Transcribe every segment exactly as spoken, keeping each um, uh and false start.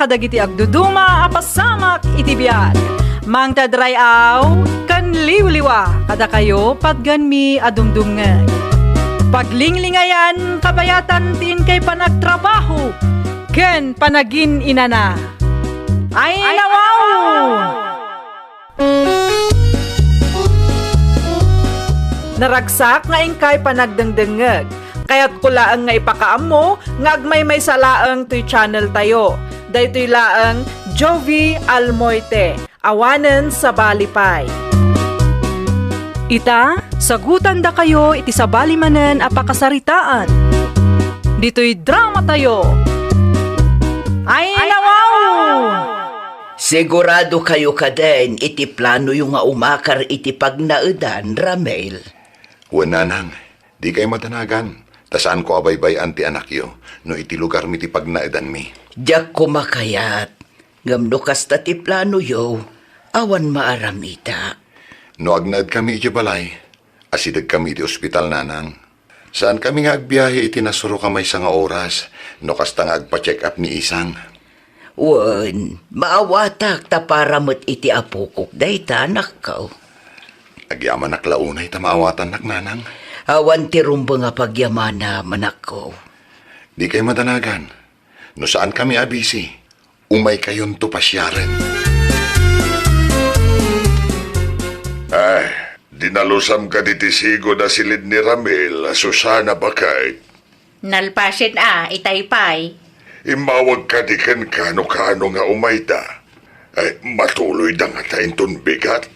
dagiti agduduma a pasamak iti biag. Mangted ray-aw ken liwliwa kadakayo patgenmi a dumdumngeg. Paglinglingayan kabayatan ti inkay panagtrabaho ken panagin-inana. Ay, nawaw! Naragsak nga inkay panagdengdengngeg. Kayatko laeng nga ipakaammo nga agmaymaysa laeng toy channel tayo. Daytoy laeng Jovie Almoite, awanen sabali pay. Ita, sagutandakayo iti sabali manen a pakasaritaan. Ditoy drama tayo. Ay, nawaw! Sigurado kayo kaden iti planoyo nga umakar iti pagnaedan, Ramil? Wen, nanang, dikay madanagan, ta saanko a baybay-an ti anakyo no iti lugarmi ti pagnaedanmi. Diak koma kayat, ngem no kasta ti planoyo, awan maaramidak. No agnaedkami iti balay, asidegkami iti ospital, nanang. Saankami nga agbiahe iti nasuroka maysa nga oras, no kasta nga agpa-check up ni Isang. Wen, maawatak ta para met iti apokok dayta, anakko. Agyamanak la unay ta maawatannak, nanang. Awan ti rumbeng a pagyamanam, anakko. Dikay madanagan. No saankami a busy, umaykayonto pasiaren. Ay, dinalusam kadi ti sigud a silid ni Ramil, Susana, baket? Nalpasen a, itay pay. Immawag kadi kenka no kaano nga umayda. Ay, matuloyda ngata inton bigat?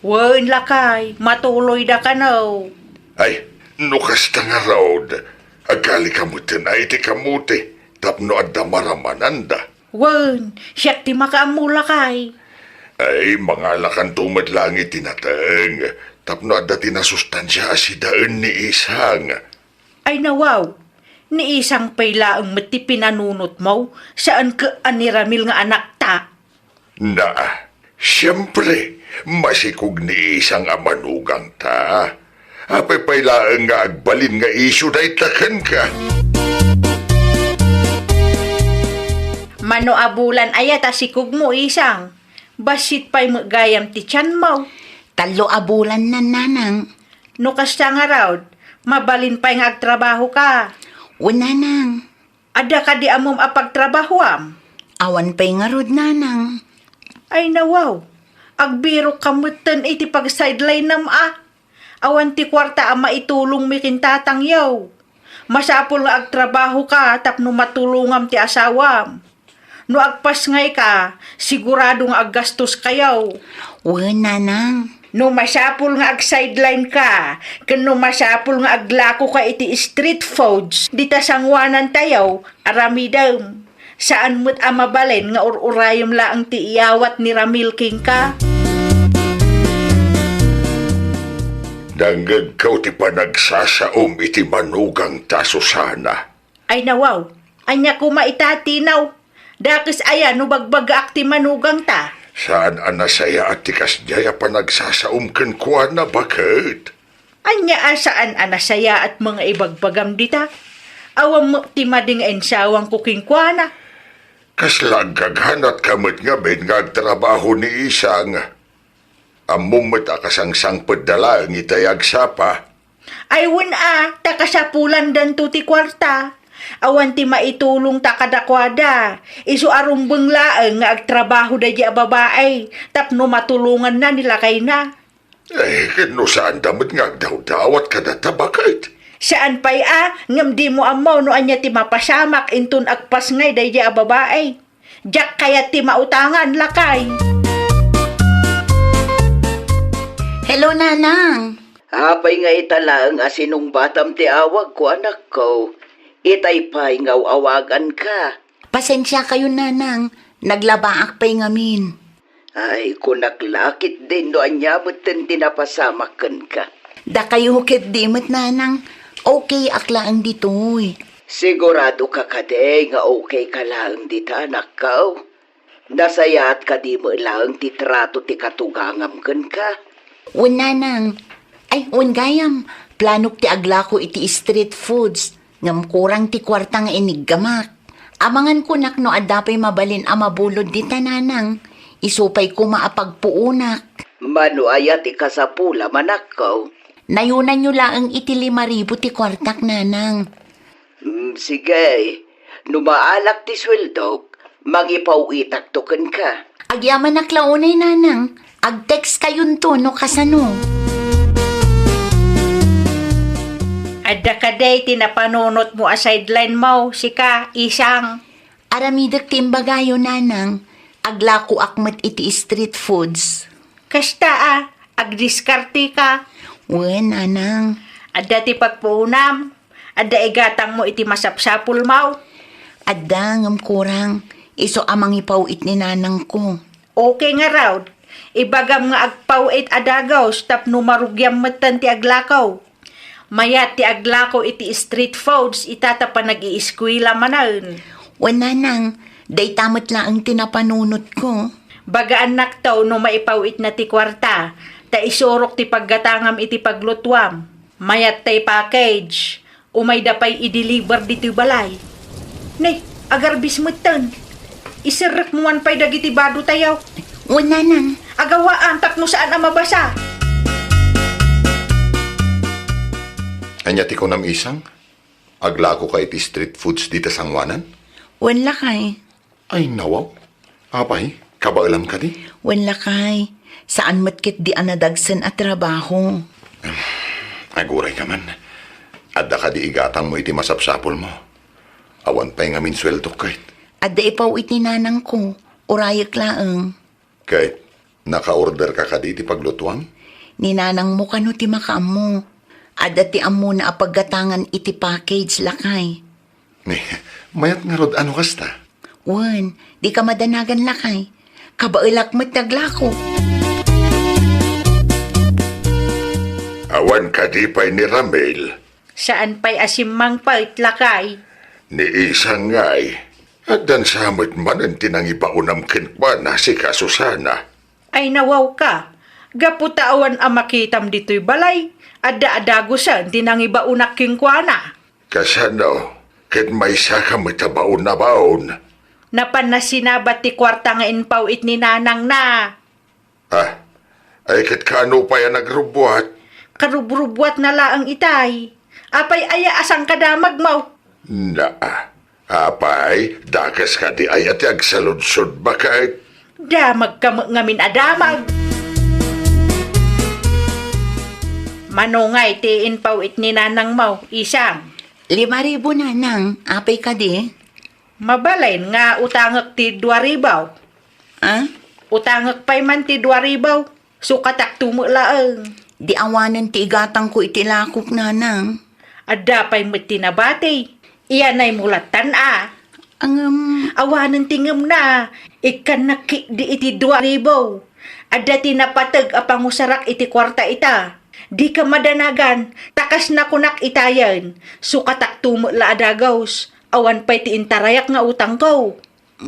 Wen, lakay, matuloyda kano. Ay, no kasta ngarud, agkalika metten a iti kamote tapno adda maramananda. Wen, siak ti makaammo, lakay. Ay, mangalakanto met laeng iti nateng tapno adda ti nasustansia a sidaen ni Isang. Ay, nawaw, ni Isang pay laeng met ti pinanunotmo, saan ket a ni Ramil nga anakta. Na, siempre, masikog ni Isang a manugangta. Apay pay laeng nga agbalin nga isyu dayta kenka? Mano a bulan aya ta sikogmo, Isang? Bassit pay met gayam ti tianmo. Tallo a bulan nan, nanang. No kasta ngarud, mabalin pay nga agtrabahoka? Wen, nanang. Adda kadi ammom a pagtrabahoam? Awan pay ngarud, nanang. Ay, nawaw, agbirokka metten iti pag-sidelinam a. Awan ti kuarta a maitulongmi ken tatangyo. Masapul nga agtrabahoka tapno matulongam ti asawam. No agpasngayka, sigurado nga aggastoskayo. Wen, nanang. No masapul nga ag-sidelineka, ken no masapul nga aglakoka iti street foods, dita sangoanantayo, aramidem. Saan met a mabalin nga ur-urayem laeng ti iyawat ni Ramil kenka. Nangngegko ti panagsasaom iti manugangta, Susana. Ay, nawaw, ania koma ita ti naw? Dakes aya no bagbagaak ti manugangta? Saan a nasayaat ti kasdiay a panagsasaom kenkuana, baket? Ania a saan a nasayaat nga ibagbagam dita? Awan met ti madi nga insawangko kenkuana. Kasla agkaganatka met ngamin nga agtrabaho ni Isang. Ammom met a kasangsangpetda laeng itay agsapa. Ay, wen a, ta kasapulandanto ti kuarta. Awan ti maitulongta kadakuada. Isu a rumbeng laeng nga agtrabaho daydi a babai tapno matulonganna ni lakayna. Ay, ken no saanda met nga agdawdawat kadata, baket? Saan pay a, ngem dimo ammo no ania ti mapasamak inton agpasngay daydi a babai. Diak kayat ti mautangan, lakay. Hello, Nanang. Apay nga ita laeng a sinungbatam ti awagko, anakko? Itay pay nga aw-awaganka. Pasensiakayon, Nanang. Naglabaak pay ngamin. Ay, kunak la ketdin no ania metten ti napasamak kenka. Dakayo ketdi met, Nanang. Okayak laeng ditoy. Siguradoka kadi nga okayka laeng dita, anakko? Nasayaat kadi met laeng ti trato ti katugangam kenka? Wen, Nanang. Ay, wen gayam, planok ti aglako iti street foods, ngem kurang ti kuarta nga iniggamak. Amangan kunak no adda pay mabalin a mabulod dita, nanang. Isu pay koma a pagpuonak. Mano aya ti kasapul a manakkaw? Nayunanyo laeng iti lima ribu ti kuartak, nanang. Mm, sige. No maalak ti sueldok, mangipaw-itakto kenka. Agyamanak la unay, nanang. Ag-text kayonto no kasano. Adda kadi ti napanunotmo a sideline mo, sika, Isang? Aramidek ti imbagayo, nanang. Aglakoak met iti street foods. Kasta a, agdiskarte ka. Wen, nanang. Adda ti pagpuonam. Adda igatangmo iti masapsapulmo. Adda, ngem kurang. Isu a mangipaw-it ni nanangko. Okay ngarud. Ibagam nga agpaw-it a dagus tapno marugiam metten ti aglako. Mayat ti aglako iti street foods ita ta panag-iiskuela manen. Wen, nanang, dayta met laeng ti napanunotko. Bagaannakto no maipaw-itna ti kuarta, ta isurok ti paggatangam iti paglutuam. Mayat tay package. Umayda pay i-deliver ditoy balay. Ne, agarbis metten. Iserrekmo man pay dagiti badotayo. Wen, nanang. Agawaam tapno saan a mabasa. Ania ti kunam, Isang? Aglakoka iti street foods dita sangoanan? Wen, lakay. Ay, nawaw. Apay, kabaelam kadi? Wen, lakay. Saan met ketdi a nadagsen a trabaho. Agurayka man. Adda kadi igatangmo iti masapsapulmo? Awan pay ngamin sueldok ket. Adda ipaw-it ni nanangko. Urayek laeng. Ket, naka-orderka kadi iti paglutuam? Ni nanangmo kano ti makaammo. Adda ti ammona a paggatangan iti package, lakay. Ni, mayat ngarud a no kasta? Wen, dika madanagan, lakay. Kabaelak met ti aglako. Awan kadi pay ni Ramil? Saan pay a simmangpet, lakay. Ni Isang ngay, addan sa met manen ti nangibaonam kenkuana, sika Susana. Ay, nawawka. Gapu ta awan a makitam ditoy balay, adda a dagusen ti nangibaonak kenkuana. Kasano? Ket maysaka met a baon a baon? Napan nasinabat ti kuarta nga impaw-it ni nanangna. Ah, ay ket kaano pay a nagrubbuat? Karubrubbuatna laeng itay. Apay aya a sangkadamagmo? Naa, apay, dakes kadi aya ti agsaludsod baket? Damagka met ngamin a damag. Mano ngay ti impaw-it ni nanangmo, Isang? Lima ribu, nanang. Apay kadi? Mabalin nga utangek ti dua ribu. Ah? Utangek pay man ti dua ribu. Sukatakto met laeng. Di awanen ti igatangko iti lakok, nanang. Adda pay met ti nabati. Iyanaymo lattan a. Ngem. Awanen ti ngemna. Ikkannak ketdi iti dua ribu. Adda ti napateg a pangusarak iti kuarta ita. Dika madanagan, ta kas nakunak itayen, sukatakto met la a dagus. Awan pay ti intarayak nga utangko.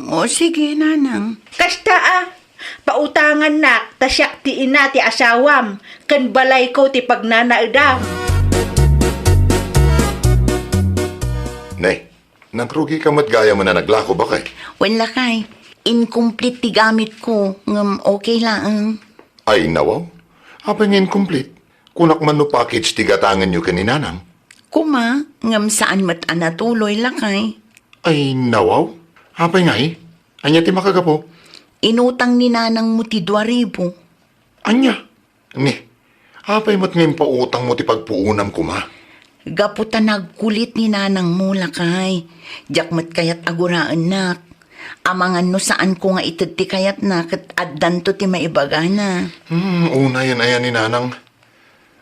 O, sige, nanang. Kasta a, pautangannak ta siak ti ina ti asawam, ken balayko ti pagnanaedam. Ne, nagrugika met gayam a naglako, baket? Wen, lakay, incomplete ti gamitko, ngem okay laeng. Ay, nawaw. Apay nga incomplete? Kunak man no package ti gatangenyo ken ni nanang? Kuma, ngem saan met a natuloy, lakay. Ay, nawaw. Apay ngay? Ania ti makagapu? Inutang ni nanangmo ti dua ribu. Ania? Ni, apay met nga impautangmo ti pagpuonam kuma? Gapu ta nagkulit ni nanangmo, lakay. Diak met kayat a guraennak. Amangan no saanko nga ited ti kayatna ket addanto ti maibagana. Hmm, unayen aya ni nanang.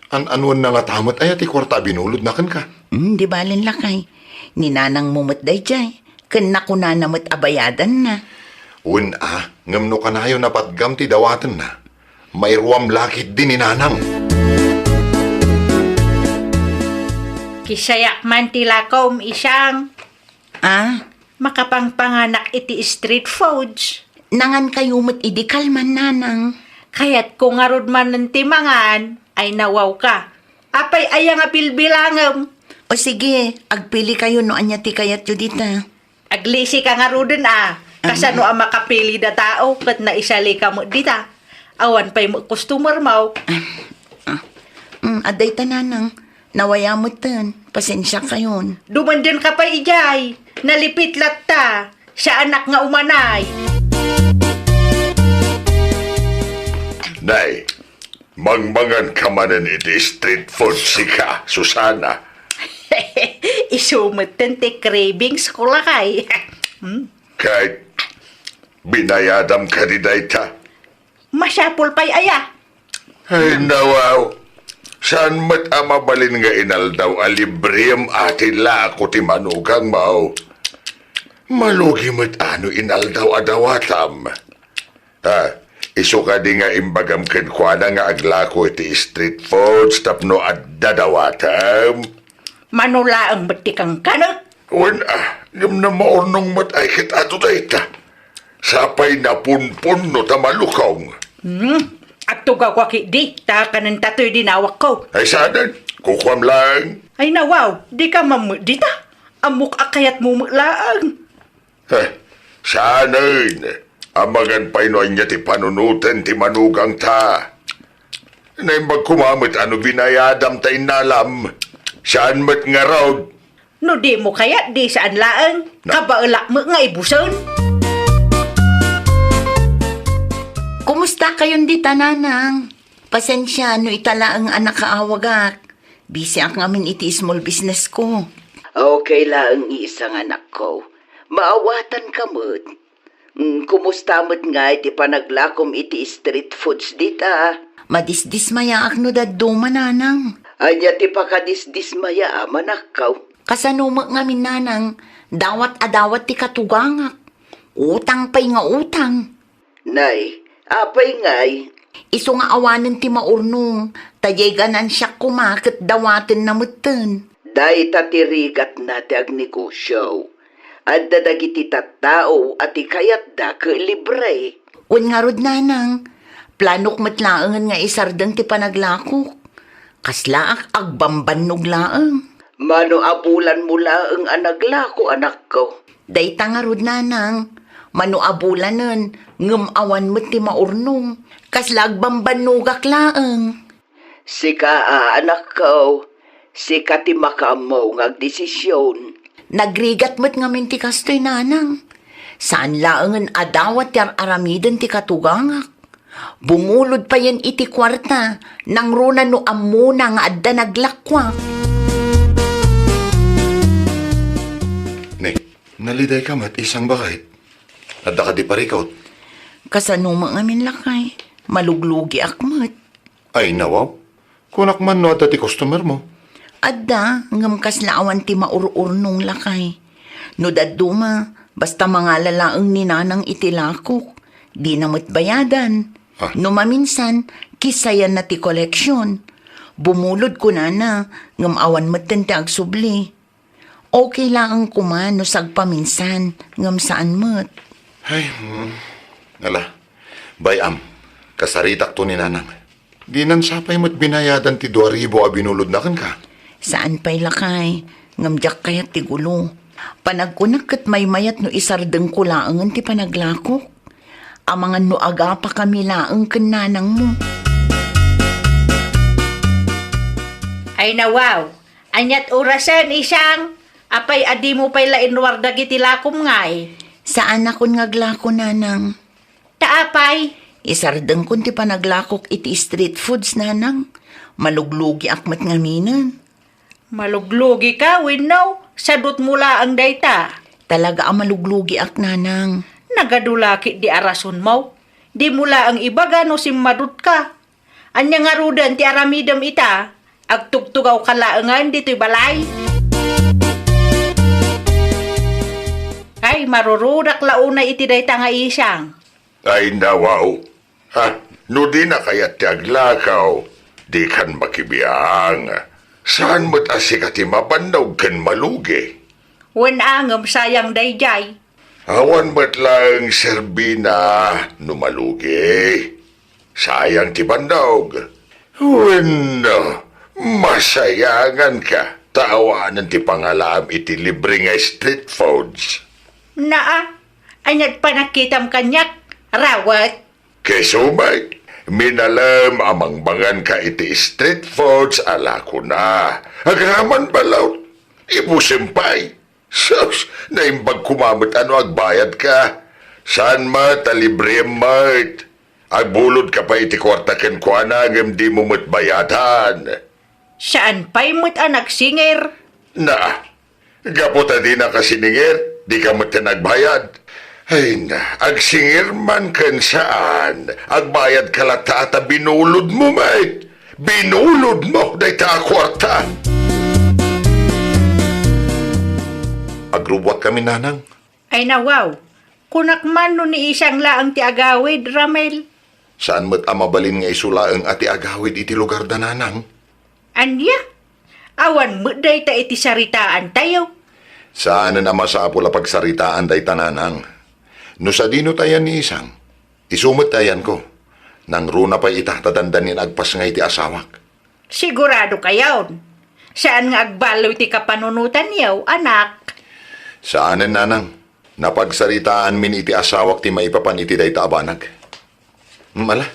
An-anuenna ngata met aya ti kuarta a binulodna kenka? Hmm, di balen, lakay. Ni nanangmo met daydiay. Ken nakunana met a bayadanna. Wen a, ngem no kanayon a patgam ti dawatenna, mairuam la ketdi ni nanang. Kisayak man ti lakom, Isang. Ah? Makapangpanganak iti street foods. Nangankayo met idi kalman, nanang. Kayatko ngarud manen ti mangan, ay nawawka. Apay aya nga bilbilangem? O sige, agpili kayo no ania ti kayatyo dita. Aglisika ngaruden a, kasano a makapili da tao ket naisalika met dita. Awan pay met customer mo. Ah, mm, adda ita, nanang. Nawaya metten. Pasensiakayon. Dumandenka pay idiay. Nalipit latta. Saanak nga umanay. Nay, mangmanganka manen iti street food, sika, Susana. Isu metten ti cravings ko, lakay. Hmm. Ket binayadam kadi dayta? Masapul pay aya? Ay, nawaw. Saan met a mabalin nga inaldaw a librem a ti lako ti manugangmo? Malugi met a no inaldaw a dawatam. Ah, isu kadi nga imbagam kenkuana nga aglako iti street foods tapno adda dawatam? Mano laeng met ti kankanek? Wen, ah, ngem namaurnong met ay ket adu dayta. Sapay napunpunno ta malukong. Hmm, agtugawko ketdi, ta kanentatoy dinawakko. Ay, saanen, kukuam laeng. Ay, nawaw, dika man met dita. Ammok a kayatmo met laeng. Eh, saanen, amangan pay no ania ti panunoten ti manugangta. Naimbag koma met a no binayadam ta innalam. Saan met ngarud? No dimo kayat, di saan laeng. Na- Kabaelak met nga ibusen. Kumustakayon dita, nanang? Pasensia no ita laeng a nakaawagak. Bisiak ngamin iti small business ko. Okay laeng, isang anakko. Maawatanka met. Mm, kumusta met ngay ti panaglakom iti street foods dita? Madisdismayaak no dadduma, nanang. Ania ti pakadisdismayaam, anakko? Kasano met ngamin, nanang, dawat a dawat ti katugangak. Utang pay nga utang. Nay, apay ngay? Isu nga awanen ti maurnong, ta diay ganansiak koma ket dawatenna metten. Dayta ti rigatna ti agnegosio. Adda dagiti tattao a ti kayatda ket libre. Wen ngarud, nanang, planok met laengen nga isardeng ti panaglakok. Kaslaak agbambannog laeng. Mano a bulanmo laeng a naglako, anakko? Dayta ngarud, nanang. Mano a bulanen, ngem awan met ti maurnong. Kasla agbambannogak laeng. Sika a, anakko, sika ti makaammo nga agdesision. Nagrigat met ngamin ti kastoy, nanang. Saan laengen a dawat ti ar-aramiden ti katugangak. Bumulod payen iti kuarta, nangruna no ammona nga adda naglakuak. Ni, nalidayka met, isang baket. Adda kadi parikut? Kasano met ngamin, lakay? Maluglugiak met. Ay, nawaw. Kunak man no adda ti customer mo. Adda, ngem kasla awan ti maur-urnong, lakay. No dadduma, basta mangala laeng ni nanang iti lakok. Dina met bayadan. Ah. No maminsan, kisayanna ti koleksion. Bumulod kunana, ngem awan metten ti agsubli. Okay laeng koma no sagpaminsan, ngem saan met. Ay, mm. Ala, bay-am, kasaritakto ni nanang. Dinan sapay met binayadan ti dua ribu a binulodna kenka? Saan pay, lakay, ngem diak kayat ti gulo. Panagkunak ket maymayat no isardengko laengen ti panaglakok. Amangan no agapakami laeng ken nanangmo. Ay, nawaw, aniat orasen, isang? Apay a dimo pay la inruar dagiti lakom ngay? Saanakon nga aglako, nanang. Ta apay? Isardengkon ti panaglakok iti street foods, nanang. Maluglugiak met ngaminen. Maluglugika wenno sadutmo laeng dayta? Talaga a maluglugiak, nanang. Nagadu la ketdi a rasonmo. Dimo laeng ibaga no simmadutka. Ania ngaruden ti aramidem ita? Agtugtugawka laengen ditoy balay? Ay, marurudak la unay iti dayta nga isang. Ay, nawaw. Ha, no dina kayat ti aglakaw, dikan makibiang. Saan met a sika ti mabannog ken malugi? Wen a, ngem sayang daydiay. Awan met laeng serbina no malugi. Sayang ti bannog. Wenno, masayanganka ta awanen ti pangalaam iti libre nga street foods. Naa, ania't panagkitam kaniak, Rawet? Keso met, minalem a mangmanganka iti street foods a lakona. Agraman balaw, ibusem pay. Sus, naimbag koma met a no agbayadka. Saan met a librem met. Agbulodka pay iti kuarta kenkuana ngem dimo met bayadan. Saan pay met a nagsingir? Na, gapu ta dinaka siningir, dika met nagbayad. Ay na, agsingir man ken saan, agbayadka latta ta binulodmo met. Binulodmo dayta a kuarta. Agrubbuatkami, Nanang. Ay na, wow. Kunak man no ni Isang laeng ti agawid, Ramil. Saan met a mabalin nga isu laeng a ti agawid iti lugarda, Nanang? Ania? Awan met dayta iti saritaantayo? Saanen a masapul a pagsaritaan dayta, Nanang. No sadino ti ayan ni Isang, isu met ti ayanko. Nangruna pay ita ta dandani nga agpasngay ti asawak. Sigurado kayon? Saan nga agballo iti kapanunotanyo, anak? Saanen, Nanang. Napagsaritaanmin iti asawak ti maipapan iti dayta a banag. Hmm, ala,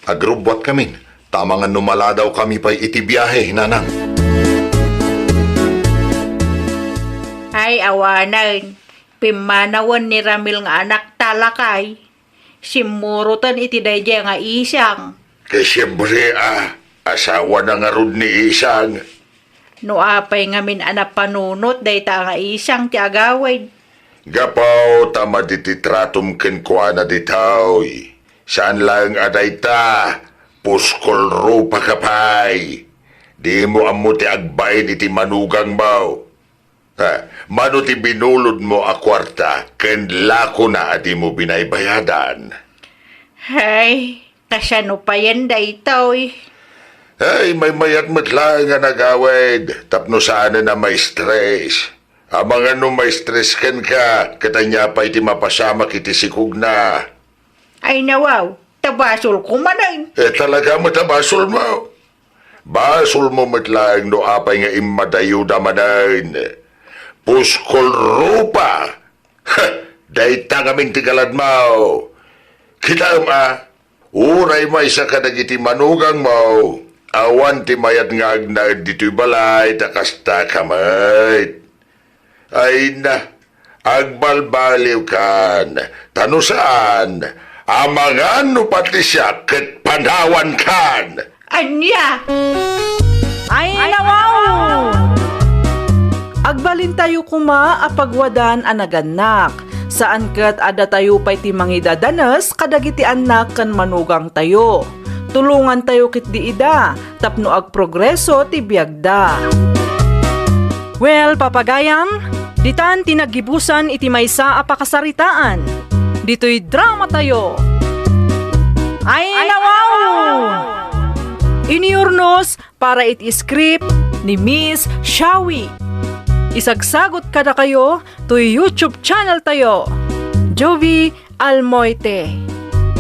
agrubbuatkamin, ta amangan no maladawkami pay iti biahe, Nanang. Ay, awanen. Pimmanawen ni Ramil nga anakta, lakay. Simmuroten iti daydiay nga Isang. Ket siempre a, asawana ngarud ni Isang. No apay ngamin a napanunot dayta nga Isang ti agawid? Gapu ta madi ti tratom kenkuana ditoy. Saan laeng a dayta, puskol rupaka pay. Dimo ammo ti agbain iti manugangmo. Ha, mano ti binulodmo a kuarta ken lakona a dimo binaybayadan? Hay, kasano payen daytoy? Ay, maymayat met laeng a nagawid tapno saanen a ma-stress. Amangan no ma-stress kenka, ket ania pay ti mapasamak iti sikogna? Ay nawaw, ta basolko manen. Eh, talaga met a basolmo. Basolmo met laeng no apay nga immadayuda manen. Puskol rupa! Ha! Dayta ngamin ti galadmo. Kitaem a, uray maysa kadagiti manugangmo, awan ti mayat nga agnaed ditoy balay, ta kasta ka met. Ay na, agbalbaliwkan, ta no saan, amangan no pati siak ket panawankan. Ania? Ay, nawaw! Agbalintayo koma a pagwadan a nagannak. Saan ket a datayo pay ti mangidadanes kadagiti annak ken manugangtayo. Tulongantayo ketdi ida tapno agprogreso ti biagda. Well, papagayam, ditan ti naggibusan iti maysa a pakasaritaan. Ditoy dramatayo. Ay, nawaw! Iniurnos para iti script ni Miss Shawi. Isagsagot kadakayo toy YouTube channel tayo, Jovie Almoite.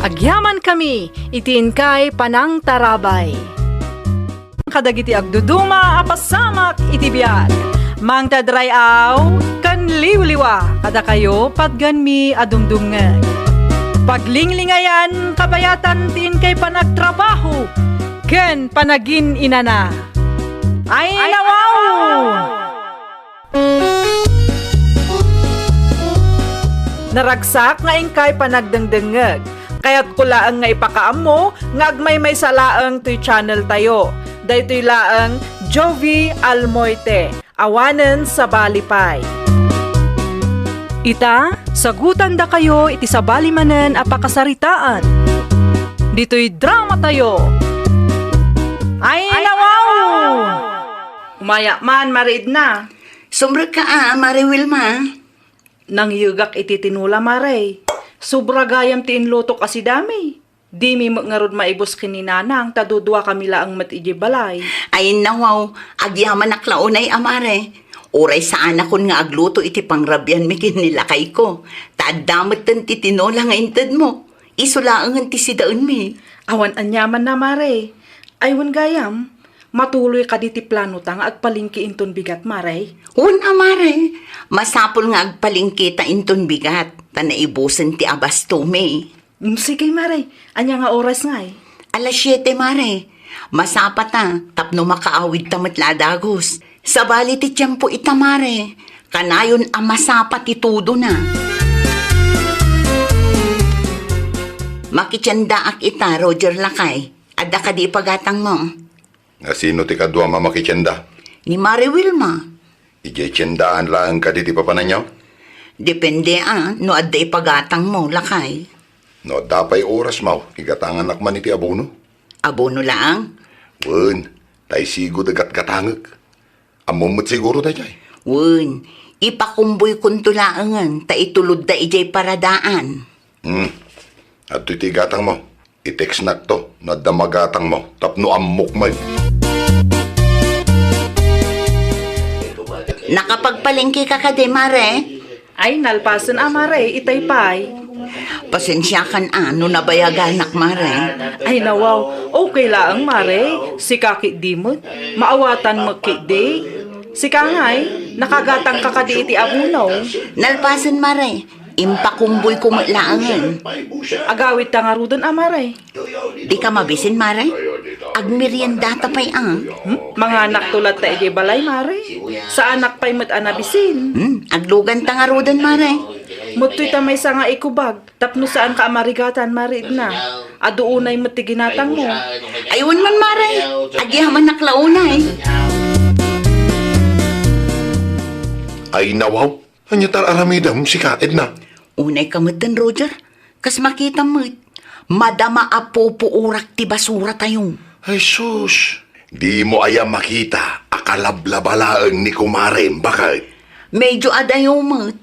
Agyamankami iti inkay panangtarabay. Kadagiti agduduma a pasamak iti biag, mangted ray-aw ken liwliwa kadakayo patgenmi a dumdumngeg. Paglinglingayan kabayatan ti inkay panagtrabaho ken panagin-inana. Ay, nawaw! Naragsak nga inkay panagdengdengngeg. Kayatko laeng nga ipakaammo nga agmaymaysa laeng toy channel tayo. Daytoy laeng Jovie Almoite. Awanen sabali pay. Ita, sagutandakayo iti sabali manen a pakasaritaan. Ditoy dramatayo. Ay, nawaw! Umayak man, Mare Edna. Sumrekka a, Mare Wilma. Nangyegak iti tinola, Mare. Sobra gayam ti inlutok a sidami. Dimi met ngarud maibus ken ni Nanang ta duduakami laeng met idiay balay. Ay, nawaw, agyamanak la unay a, Mare. Uray saanakon nga agluto iti pangrabianmi ken ni lakayko. Ta adda metten ti tinola nga intedmo. Isu laengen ti sidaenmi. Awan aniamanna, Mare. Ay, wen gayam, Matuloy kadi ti planota nga agpalengke inton bigat, Mare? Wen a, Mare. Masapul nga agpalengketa inton bigat, ta naibusen ti abastomi. Mm, sige, Mare. Ania nga oras ngay? Alas siete, Mare. Masapata, tapno makaawidta met la a dagus. Sabali ti tiempo ita, Mare. Kanayon a masapa ti tudona. Makitiendaak ita, Roger lakay. Adda kadi ipagatangmo? Asino ti kaduam a makitienda? Ni Mare Wilma. Idiay tiendaan laeng kadi ti papananyo? Depende a no adda ipagatangmo, lakay. No adda pay orasmo, igatanganak man iti abono. Abono laeng? Wen, ta isigud a gatgatangek. Ammom met siguro daydiay? Wen, ipakumboykonto laengen ta itulodda idiay paradaan. Hmm. Adtoy ti igatangmo. I-textnakto no adda magatangmo tapno ammok met. Nakapagpalengkeka kadi, Mare? Ay, nalpasen a, Mare, itay pay. Pasensiakan a no nabayaganak, Mare. Ay, nawaw. Okay laeng, Mare. Sika ketdi met. Maawatan met ketdi. Sika ngay, nakagatangka kadi iti abono? Nalpasen, Mare. Impakumboyko met laengen. Agawidta ngaruden a, Mare. Dika mabisin, Mare? Agmeriendata pay a. Hmm? Manganakto latta idiay balay, Mare. Saanak pay met a nabisin. Hmm, agluganta ngaruden, Mare. Mettoy ta maysa nga ikubag, tapno saanka a marigatan, Mare Edna. Adu unay met ti ginatangmo. Ay, wen man, Mare. Agyamanak la unay. Ay, nawaw. Ania ti ar-aramidem, sika, Edna? Unay ka metten, Roger. Kas makitam met, madama a pupuorak ti basuratayo. Ay, sus! Dimo aya makita a kalablaba laeng ni kumarem, baket? Medyo adayo met.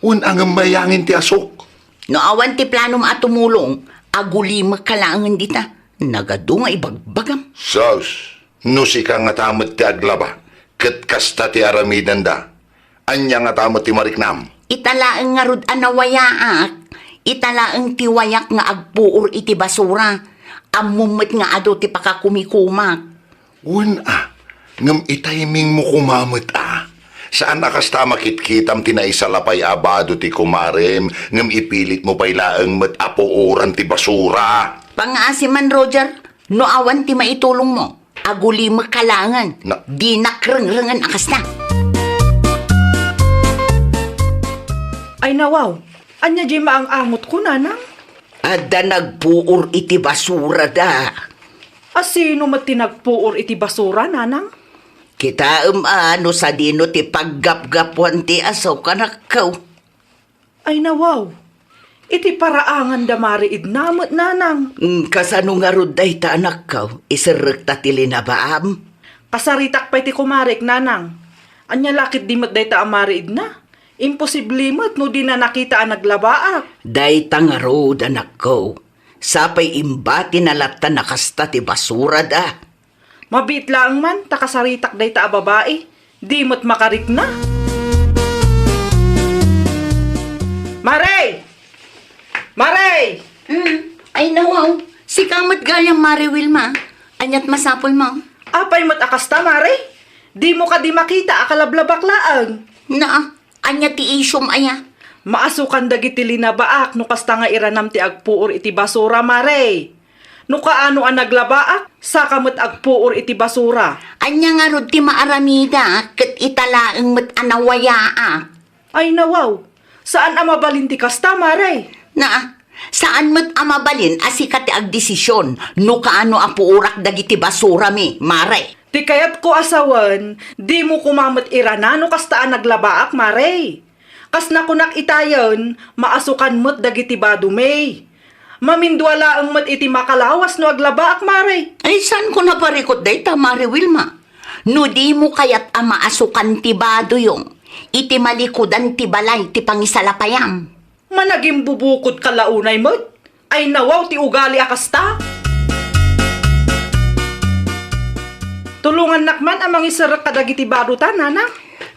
Wen a ngem mayangin ti asuk. No awan ti planom a tumulong, agulimekka laengen dita. Nagadu nga ibagbagam. Sus! No sika ngata met ti aglaba, ket kasta ti aramidenda, ania ngata met ti mariknam? Ita laeng ngarud a nawayaak, ita laeng ti wayak nga agpuor iti basura. Ammom met nga adu ti pakakumikumak. Wen a, ngem itimingmo koma met a. Saan a kasta a makitkitam ti naisalapay a bado ti kumarem, ngem ipilitmo pay laeng met a puoran ti basura. Pangaasi man, Roger, no awan ti maitulongmo. Agulimekka laengen. Na- Dinak rengrengen a kasta. Ay, nawaw. Ania diay maang-angotko, nanang? Adda nagpuor iti basurada. Asino met ti nagpuor iti basura, nanang? Kitaem a no sadino ti paggapgapuan ti asuk, anakko. Ay, nawaw. Iti paraangan da Mari Edna met, nanang. Mm, kasano ngarud dayta, anakko? Iserrekta ti linabaam? Kasaritak pay ti kumarik, nanang. Ania la ketdi met dayta a Mari Edna? Imposible met no dina nakita a naglabaak. Dayta ngarud, anakko. Sapay imbatina latta a kasta ti basurada. Mabiit laeng man ta kasaritak dayta a babai, di met makarikna. Mare! Mare! Hmm. Ay, nawaw. Sika met gayam, Mare Wilma. Aniat masapulmo? Apay met a kasta, Mare? Dimo kadi makita a kalablabak laeng? Naa, ania ti isyum aya? Maasukan dagiti linabaak no kasta nga iranam ti agpuor iti basura, Mare. No kaano a naglabaak, saka met agpuor iti basura. Ania ngarud ti maaramidak ket ita laeng met a nawayaak? Ay, nawaw. Saan a mabalin ti kasta, Mare. Naa, saan met a mabalin a sika ti agdesision no kaano a puorak dagiti basurami, Mare. Ti kayatko a sawen, dimo koma met irana no kasta a naglabaak, Mare. Kas nakunak itayen, maasukan met dagiti badomi. Mamindua laeng met iti makalawas no aglabaak, Mare. Ay, saanko naparikut dayta, Mare Wilma. No dimo kayat a maasukan ti badoyo, iti malikudan ti balay ti pangisalapayam. Managimbubukodka la unay met? Ay, nawaw ti ugali a kasta? Tulongannak man a mangiserrek kadagiti badota, nanang.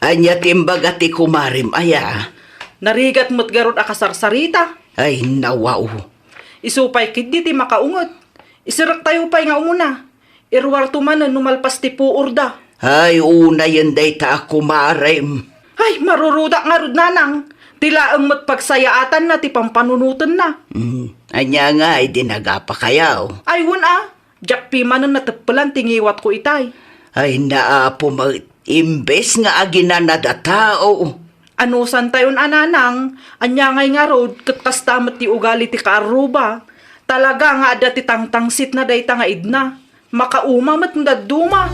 Ania ti imbaga ti kumarem aya? Narigat met garud a kasarsarita. Ay, nawaw. Isu pay ketdi ti makaunget. Iserrektayo pay nga umuna. Iruarto manen no malpas ti puorda. Ay, unayen dayta a kumarem. Ay, marurudak ngarud, nanang. Ti laeng met pagsayaatanna ti pampanunotenna. Hmm, ania nga idi nagapakayo? Ay, wen a. Diak pimanen nateppelan ti ngiwatko itay. Ay, naapo met, imbes nga aginanad a tao. Anusantayon a, nanang, ania ngay ngarud ket kasta met ti ugali ti kaarruba. Talaga nga adda ti tangtangsitna dayta nga idna. Makauma met no dadduma.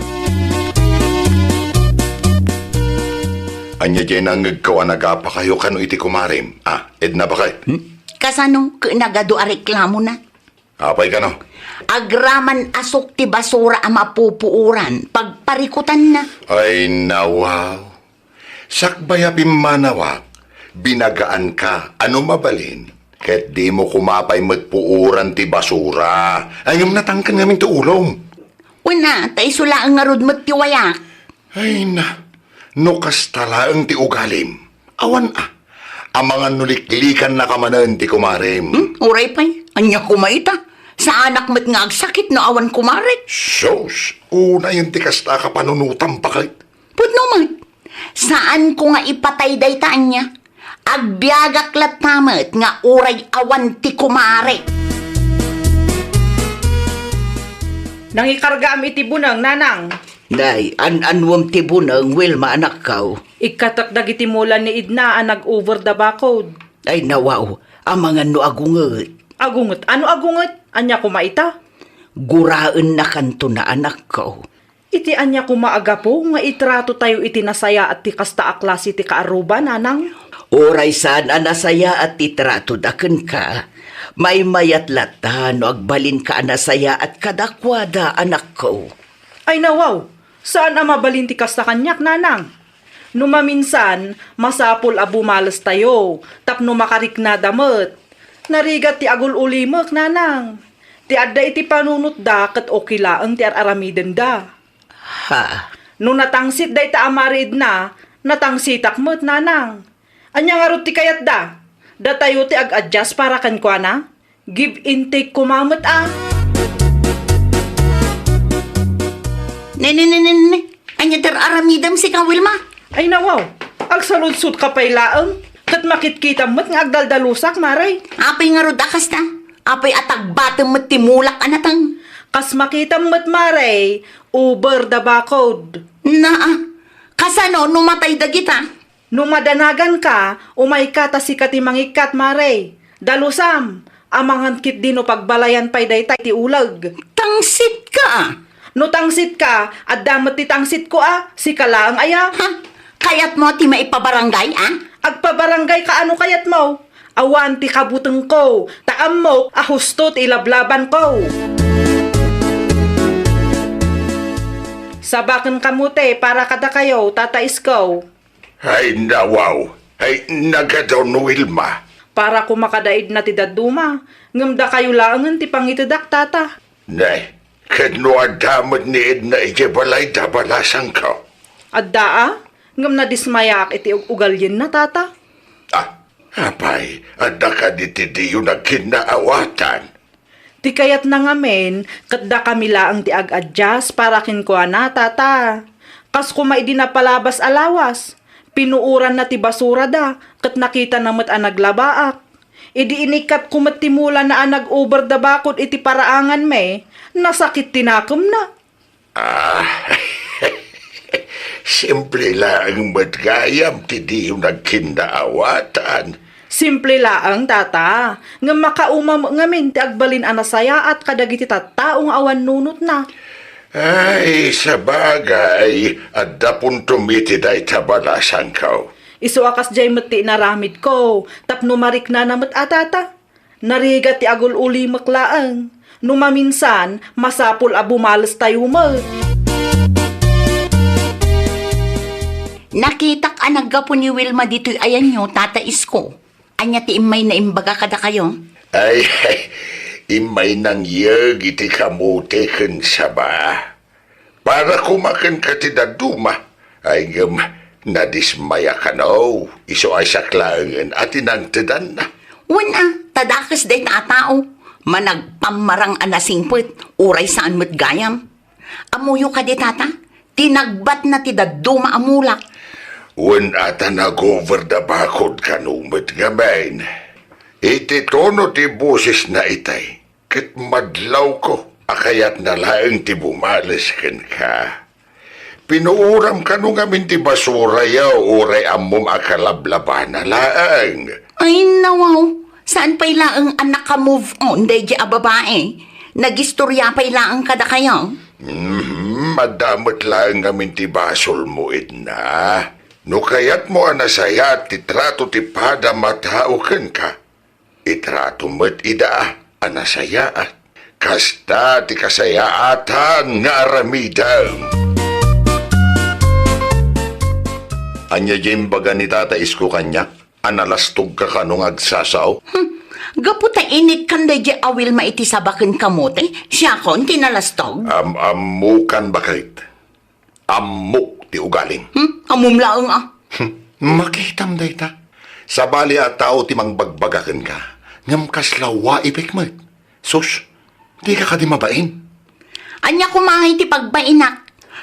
Ania diay nangngegko a nagapakayo kano iti kumarem? Ah, Edna, baket? Hmm? Kasano ket nagadu a reklamona? Apay kano? Agraman a sok ti basura a mapupuoran, pagparikutanna. Ay, nawaw. Sakbay a pimmanawak, binagaanka, ano mabalin? Ket dimo koma pay met puoran ti basura. Ay, ngem natangken ngamin ti ulom. Wen a, ta isu laeng ngarud met ti wayak. Ay na, no kasta laeng ti ugalim, awan a. Amangan no liklikannaka manen ti kumarem. Hmm? Uray pay, ania koma ita? Saanak met nga agsakit no awan kumarek. Sus, unayen ti kasta a kapanunotam, baket. Pudno met. Saanko nga ipatay dayta ania. Agbiagak latta met nga uray awan ti kumarek. Nangikargaam iti buneng, nanang. Nay, an-annuem ti buneng, Wilma, anakko. Ikkatek dagiti mula ni Edna a nag-over da bakod. Ay, nawaw, amangan no agunget. Agunget? Ano agunget? Ania koma ita? Guraennakanto na, anakko. Iti ania koma a gapu nga itratotayo iti nasayaat ti kasta a klase ti kaarruba, nanang? Uray saan a nasayaat ti tratoda kenka, maymayat latta no agbalinka a nasayaat kadakuada, anakko. Ay, nawaw, saan a mabalin ti kasta kaniak, nanang. No maminsan, masapul a bumalestayo tapno makariknada met. Narigat ti agul-ulimek, nanang. Ti adda iti panunotda ket okay laeng ti ar-aramidenda. Ha? No natangsit dayta a Mari Edna, natangsitak met, nanang. Ania ngarud ti kayatda? Datayo ti ag-adjust para kenkuana? Give and take koma met a. Ne, ne, ne, ne, ne. Ania ti ar-aramidem sika, Wilma? Ay, nawaw. Agsaludsodka pay laeng. Ket makitkitam met nga agdaldalusak, Mare. Apay ngarud a kasta? Apay a tagbatem met ti mulak a nateng? Kas makitam met, Mare, over da bakod. Naa, kasano no matay dagita? No madanaganka, umayka ta sika ti mangikkat, Mare. Dalusam, amangan ketdi no pagbalayan pay dayta ti uleg. Tangsitka a! No tangsitka, adda met ti tangsitko a, sika laeng aya. Ha? Kayatmo ti maipabarangay a? Agpabarangay ka ano kayatmo? Awan ti kabutengko, ta ammok a husto ti ilablabanko. Sabaken kamo ti para kadakayo, Tata Isko. Ay, nawaw. Ay, nagadaw no Wilma. Para koma kada Edna ti dadduma, ngem dakayo laengen ti pangitedak, Tata. Ne, ket no adda met ni Edna idiay balay da balasangko? Adda a, ngem nadismayaak iti ug-, ugalienna, Tata. Ah, apay, adda kadi ti diyo nagkinnaawatan? Ti kayatna ngamin, ket dakami laeng ti ag-adjust para kenkuana, Tata. Kas koma idi napalabas a lawas, pinuoranna ti basurada, ket nakitana met a naglabaak. Idi inikkatko met ti mulana a nag-over da bakod iti paraanganmi, nasakit ti nakemna. Ah, simple laeng met gayam ti diyo nagkinnaawatan. Simple laeng, Tata, ngem makauma met ngamin ti agbalin a nasayaat kadagiti tattao nga awan nunotna. Ay, sabagay, adda puntom iti dayta balasangko. Isu a kasdiay met ti inaramidko, tapno mariknana met a, Tata. Narigat ti agul-ulimek laeng. No maminsan, masapul a bumalestayo met. Nakitak a naggapu ni Wilma ditoy ayanyo, Tata Isko. Ania ti immayna imbaga kadakayo? Ay, immay nangyeg iti kamote ken saba. Para koma kenka ti dadduma, ay ngem nadismaya kano, isu a siak laengen a ti nangtedanna. Wen a, ta dakes dayta a tao, managpammarang a nasingpet, uray saan met gayam. Ammoyo kadi, tata? Tinagbatna ti dadduma a mulak. Wen a ta nag-over the bakud kano met ngamin. Iti tono ti bosesna itay, ket madlawko a kayatna laeng ti bumales kenka. Pinuoram kano ngamin ti basurayo uray ammom a kalablabana laeng? Ay, nawaw. Saan pay laeng a naka-move on daydi a babai? Nagistorya pay laeng kadakayo? Mhm, adda met laeng ngamin ti basolmo, Edna. No kayatmo a nasayaat ti trato ti padam a tao kenka, itrato met ida a nasayaat. Kasta ti kasayaatan nga aramidem. Ania diay imbaga ni Tata Isko kaniak a nalastogka kano nga agsasao? Hmm. Gapu ta inikkan daydi a Wilma iti saba ken kamote, siakon ti nalastog? Am-ammokan, baket. Ammok ti ugalim. Hmm? Ammom laeng a. Hmm. Makitam dayta. Sabali a tao ti mangbagbaga kenka, ngem kasla waipek met. Sus, dika kadi mabain? Ania koma ngay ti pagbainak?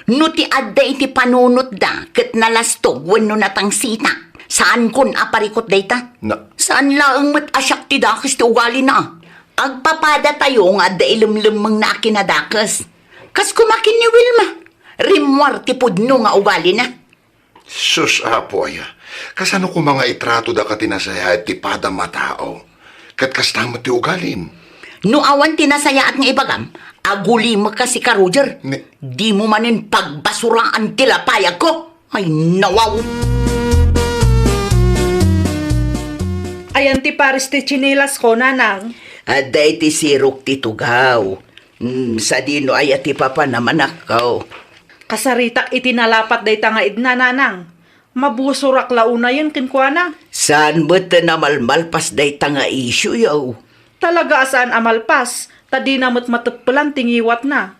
No ti adda iti panunotda ket nalastog wenno natangsita, saankon a parikut dayta. Na- Saan laeng met a siak ti dakes ti ugalina. Agpapadatayo nga adda ilemlemmengna a kinadakes. Kas koma ken ni Wilma, rimmuar ti pudno nga ugalina. Sus, Apo aya, kasano koma nga itrato daka ti nasayaat ti padam a tao? Ket kasta met ti ugalim. No awan ti nasayaat nga ibagam, agulimekka sika, Roger. Ni- Dimo manen pagbasuraan ti lapayagko. Ay, nawaw! Ayan ti pares ti tsinelas ko, nanang. Adda iti sirok ti tugaw. Hmm, sadino aya ti papanam, anakko? Kasaritak iti nalapat dayta nga Edna, nanang. Mabusurak la unayen kenkuana. Saan met ti namalmalpas dayta nga isyuyo? Talaga a saan a malpas, ta dina met mateppelan ti ngiwatna.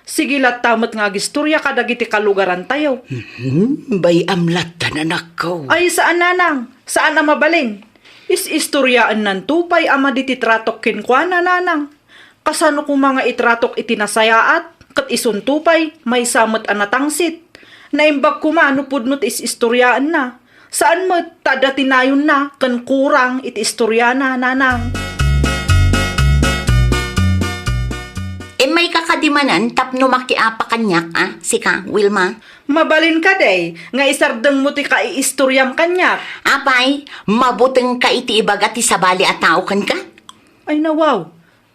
Sige latta met nga agistoria kadagiti kalugarantayo. Mhm, bay-am latta, anakko. Ay, saan, nanang. Saan a mabalin. Is-istoriaennanto pay a madi ti tratok kenkuana, nanang. Kasano koma nga itratok iti nasayaat, ket isunto pay, maysa met a natangsit. Naimbag koma no pudno ti is-istoriaenna. Saan met ta adda ti nayonna ken kurang iti istoriana, nanang. Immayka kadi manen tapno makiapa kaniak a, sika, Wilma? Mabalin kadi nga isardengmo ti kaiistoriam kaniak? Apay, mabutengka iti ibaga ti sabali a tao kenka? Ay, nawaw.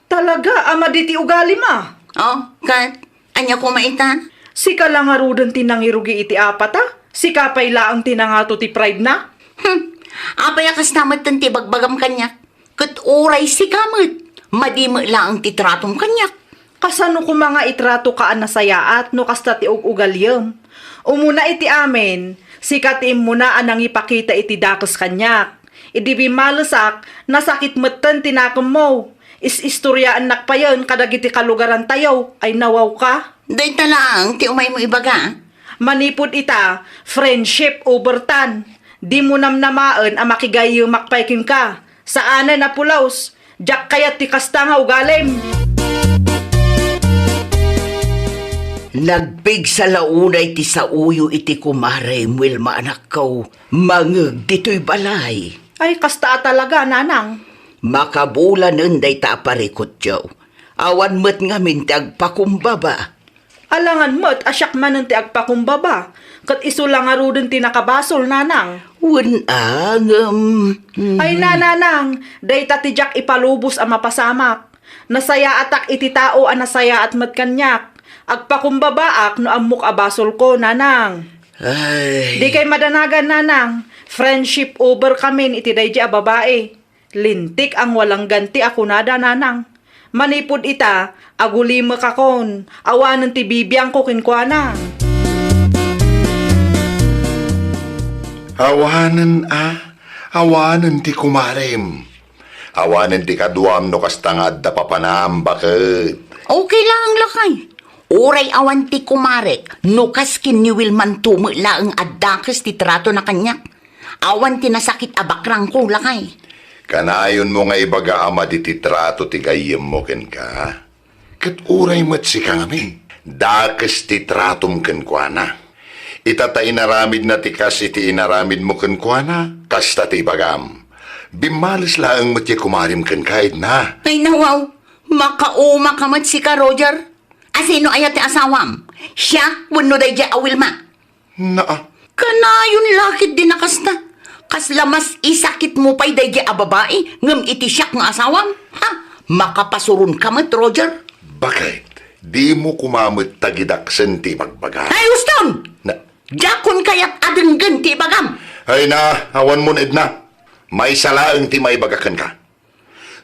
Talaga a madi ti ugalim a. Oh, ket ania koma ita? Sika la ngaruden ti nangirugi iti apata? Sika pay laeng ti nangato ti pride na? Hmm. Apay a kasta metten ti ibagbagam kaniak? Ket uray sika met, madi met laeng ti tratom kaniak. Kasano koma nga itratoka a nasayaat no kasta ti ug-ugaliem? Umuna iti amin, sika ti immuna a nangipakita iti dakes kaniak. Idi bimmalesak, nasakit metten ti nakemmo. Is-istoriaennak payen kadagiti kalugarantayo. Ay, nawawka. Dayta laeng ti umaymo ibaga? Manipud ita, friendship over tan. Dimo namnamaen a makigayyemak pay kenka. Saanen a pulos. Diak kayat ti kasta nga ugalim. Nagpigsa la unay ti saoyo iti kumarem, Wilma, anakko. Mangeg ditoy balay. Ay, kasta a talaga, nanang. Makabulanen dayta a parikutyo. Awan met ngamin ti agpakumbaba. Alangan met a siak manen ti agpakumbaba, ket isu la ngaruden ti nakabasol, nanang. Wen a, ngem, mm. Ay, nanang, dayta ti diak ipalubos a mapasamak. Nasayaatak iti tao a nasayaat met kaniak. Agpakumbabaak no ammok a basolko, nanang. Ay. Dikay madanagan, nanang. Friendship over kamin iti daydi a babai. Lintik a walangganti a kunada, nanang. Manipud ita, agulimekakon, awanen ti bibiangko kenkuana. Awanen a, awanen ti kumarem. Awanen ti kaduam no kasta nga adda papanam, baket. Okay laeng, lakay. Uray awan ti kumarek, no kas ken ni Wilmanto met laeng a dakes ti tratona kaniak. Awan ti nasakit a bakrangko, lakay. Kanayonmo nga ibaga a madi ti trato ti gayyemmo kenka? Ket uray met sika ngamin, Dakes ti tratom kenkuana. Ita ta inaramidna ti kas iti inaramidmo kenkuana, kasta ti ibagam. Bimmales laeng met ti kumarim kenka, Edna. Ay, nawaw. Makauma ka met sika, Roger. Asino aya ti asawam? Siak wenno daydiay a Wilma? Naa. Kanayon la ketdi a kasta. Kasla mas isakitmo pay daydiay a babai ngem iti siak nga asawam? Ha? Makapasuron ka met, Roger. Baket, dimo koma met tagidaksen ti ibagbagam. Ay, uston! Na- Diakon kayat a denggen ti ibagam. Ay na, awanmon, Edna. Maysa laeng ti maibaga kenka.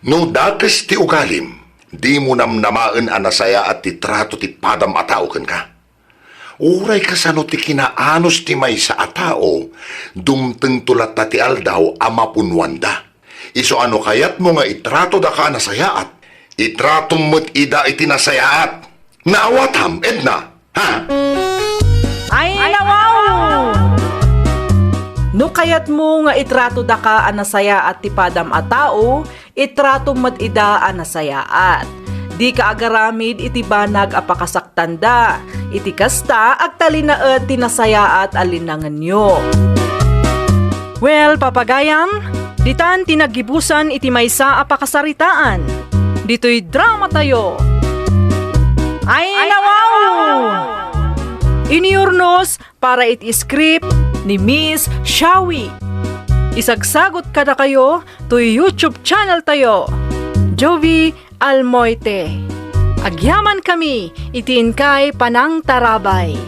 No dakes ti ugalim, dimo namnamaen a nasayaat ti trato ti padam a tao kenka. Uray kasano ti kinaanus ti maysa a tao, dumtengto latta ti aldaw a mapunnoanda. Isu a no kayatmo nga itrato daka a nasayaat, itratom met ida iti nasayaat. Naawatam, Edna? Ha? Ay, nawaw! No kayatmo nga itrato daka a nasayaat ti padam a tao, itratom met ida a nasayaat. Dika agaramid iti banag a pakasaktanda. Iti kasta, agtalinaed ti nasayaat a linangenyo. Well, papagayam, ditan ti naggibusan iti maysa a pakasaritaan. Ditoy dramatayo. Ay, nawaw! Iniurnos para iti script ni Miss Shawi. Isagsagot kadakayo toy YouTube channel tayo, Jovi Almoite. Agyamankami iti inkay panangtarabay.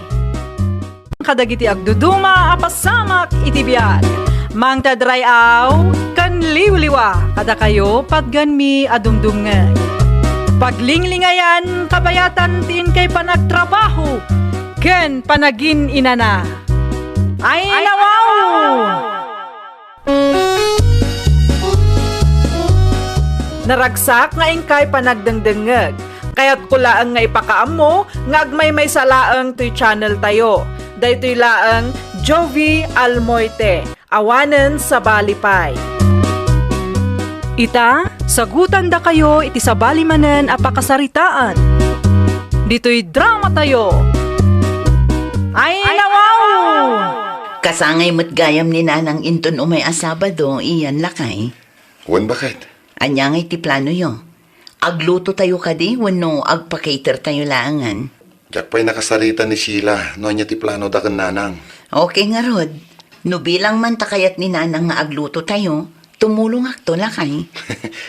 Kadagiti agduduma a pasamak iti biag, mangted ray-aw ken liwliwa kadakayo patgenmi a dumdumngeg. Paglinglingayan kabayatan ti inkay panagtrabaho ken panagin-inana. Ay, nawaw! Naragsak nga inkay panagdengdengngeg. Kayatko laeng nga ipakaammo nga agmaymaysa laeng toy channel tayo. Daytoy laeng Jovi Almoite, awanen sabali pay. Ita, sagutandakayo iti sabali manen a pakasaritaan. Ditoy dramatayo. Ay, nawaw! Kasangay met gayam ni Nanang inton umay a Sabado, iyan lakay. Wen, baket. Ania ngay ti planoyo? Aglutotayo kadi wenno agpa-cater tayo laengen? Diak pay nakasarita ni Sheila no ania ti planoda ken Nanang. Okay ngarud. No bilang man ta kayat ni Nanang nga aglutotayo, tumulongakto, lakay.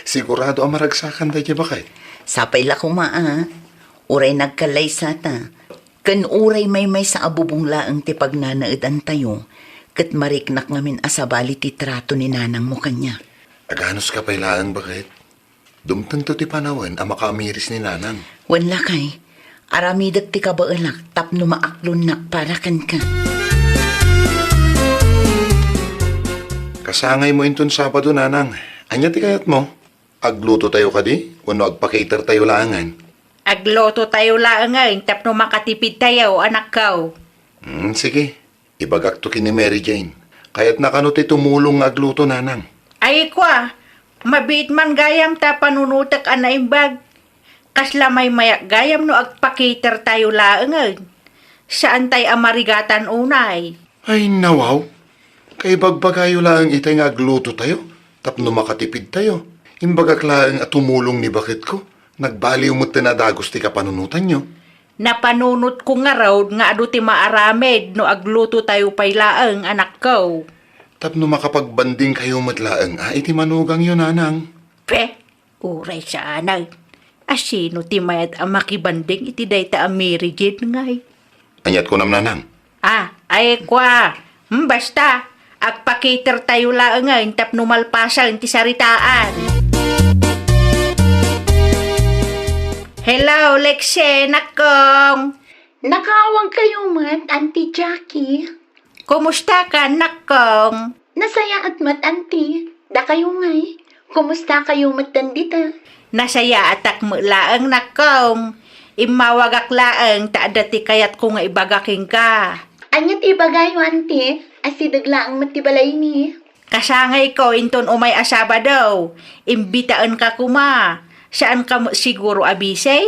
Sigurado a maragsakan daydiay, baket. Sapay la koma a. Uray nagkallaysata. Ken uray maymaysa a bubong laeng ti pagnanaedantayo, ket mariknak ngamin a sabali ti trato ni nanangmo kaniak. Aganuska pay laeng, baket? Dumtengto ti panawen a makaamiris ni Nanang. Wen, lakay, aramidek ti kabaelak tapno maaklonnak para kenka. Kasangaymo inton Sabado, Nanang. Ania ti kayatmo? Aglutotayo kadi wenno agpa-cater tayo laengen? Aglutotayo laengen tapno makatipidtayo, anakko. Hmm, sige. Ibagakto ken ni Mary Jane. Kayatna kano ti tumulong nga agluto, Nanang? Ay, kua, mabiit man gayam ta panunotek a naimbag. Kasla maymayak gayam no agpa-cater tayo laengen. Saantay a marigatan unay. Ay, nawaw. Kaibagbagayo laeng itay nga aglutotayo tapno makatipidtayo. Imbagak laeng a tumulong ni baketko. Nagbaliw metten a dagus ti kapanunotanyo. Napanunotko ngarud nga adu ti maaramid no aglutotayo pay laeng, anakko. Tapno makapagbandingkayo met laeng a iti manugangyo, Nanang. Pe, uray saan. Asino ti mayat a makibanding iti dayta a Mary Jane ngay? Aniat kunam, Nanang? Ah, ay, kua. Hmm, basta, agpa-cater tayo laengen tapno malpasen ti saritaan. Hello, Lexie, nakkong. Nakaawagkayo met, Auntie Jackie. Kumusta ka, nakkong? Nasayaat met, Auntie. Dakayo ngay, kumusta kayo met dita? Nasayaatak met laeng, nakkong. Immawagak laeng ta adda ti kayatko nga ibaga kenka. Ania ti ibagayo, Auntie? Asideg laeng met ti balaymi. Kasangayko inton umay a Sabado. Imbitaenka koma. Saanka met siguro a busy?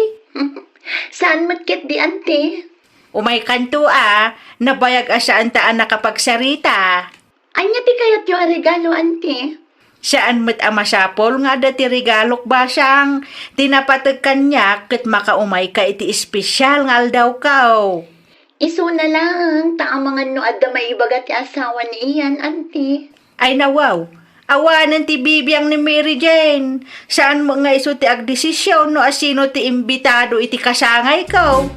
Saan met ketdi, Auntie? Umaykanto a, nabayag a saanta a nakapagsarita. Ania ti kayatyo a regalo, Auntie? Saan met a masapul nga adda ti regalok, basang. Ti napateg kaniak ket makaumayka iti espesial nga aldawko. Isuna laeng ta amangan no adda maibaga ti asawa ni Ian, Auntie. Ay, nawaw. Awanen ti bibiang ni Mary Jane. Saan met nga isu ti agdesisyon no asino ti imbitado iti kasangayko.